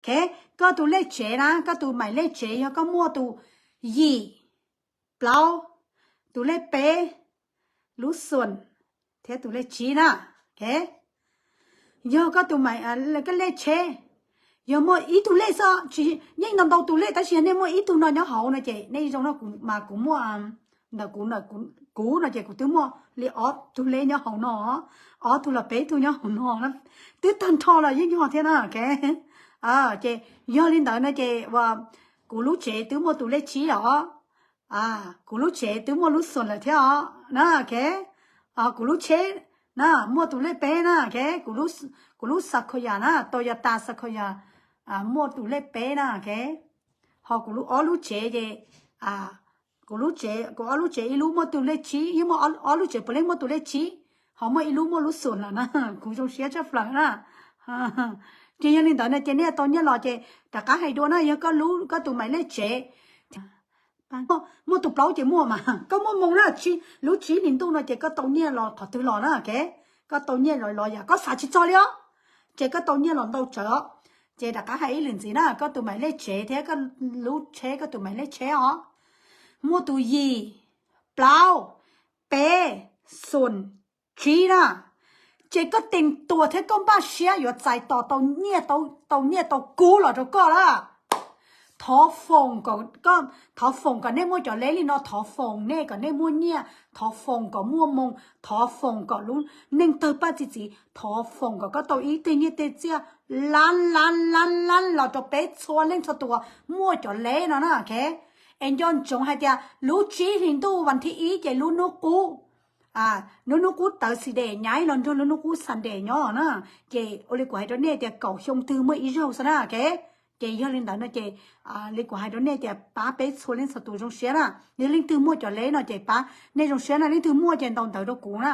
Ok, koj tus lej tsev na, koj tus maim lej tsev yog koj muaj tus yim, plaub, tus lej peb, lub xoom, thiab tus lej tsib na. Ok, yog koj tus maim, koj lej tsheb yog muaj ib tug lej xwb, tsis yeej ntau ntau tus lej, tab sis yog nej muaj ib tug no nyob hauv no ces nej zoo no, kuv mas kuv muaj, ntawm kuv, kuv no ces kuv twb muaj li ob tug lej nyob hauv no, ob tug los peb tug nyob hauv no, twb tag nrho los yeej yog thiab na. Ok, ces yog li ntawd no ces kuv lub tsev twb muaj tus lej tsib os, kuv lub tsev twb muaj lub xoom lawm thiab os na. Ok, kuv lub tsheb na muaj tus lej peb na. Ok, kuv lub Sequoia na, Toyota Sequoia muaj tus lej peb na. Ok, ho kuv lub, ob lub tsev ces, kuv lub tsev, kuv ob lub tsev ib lub muaj tus lej tsib, ib muaj ob lub tsev puav leej muaj tus lej tsib, ho muaj ib lub muaj lub xoom lawm na. Kuv zoo siab tshaj plaws na. Ces yog li ntawd no ces nej tau nyiaj los ces rov qab hais dua na, yog koj lub, koj tus maim lej tsev muaj tus plaub ces muaj mas koj muaj moo na, lub tsib hlis ntuj no ces koj tau nyiaj los qhov twg los na. Ok, koj tau nyiaj los los yam koj xav tsis txog li os, ces koj tau nyiaj los ntau tsawv os. Ces rov qab hais ib lwm ntxiv na, koj tus maim lej tsev thiab koj lub tsheb, koj tus maim lej tsheb os, muaj tus yim, plaub, peb, xoom, tsib na, ces koj tees tuas thiab koj npaj siab yuav txais tos tau nyiaj, tau nyiaj tau kub los rau koj lawm. Thov foom kom, thov foom kom nej muaj cov lej li no, thov foom nej kom nej muaj nyiaj, thov foom kom muaj moo, thov foom kom lub neej tawg paj txi txiv, thov foom kom koj tau ib teg nyiaj teg txiaj lab lab lab lab los rau peb txhua leej txhua tus muaj cov lej no na. Ok, es nco ntsoov hais tias lub tsib hlis ntuj vas thib ib ces lub hnub qub, lub hnub qub tawv Saturday nyaib los nrog lub hnub qub Sunday nyob na. Ces ua li kuv hais rau nej tias kaum xyoo twg muaj ib zaug xwb na. Ok, ces yog li ntawd no ces li kuv hais rau nej tias pab peb txhua leej txhua tus zoo siab na. Yog leej twg muaj cov lej no ces pab nej zoo siab na, leej twg muaj ces ntaus ntawv rau kuv na.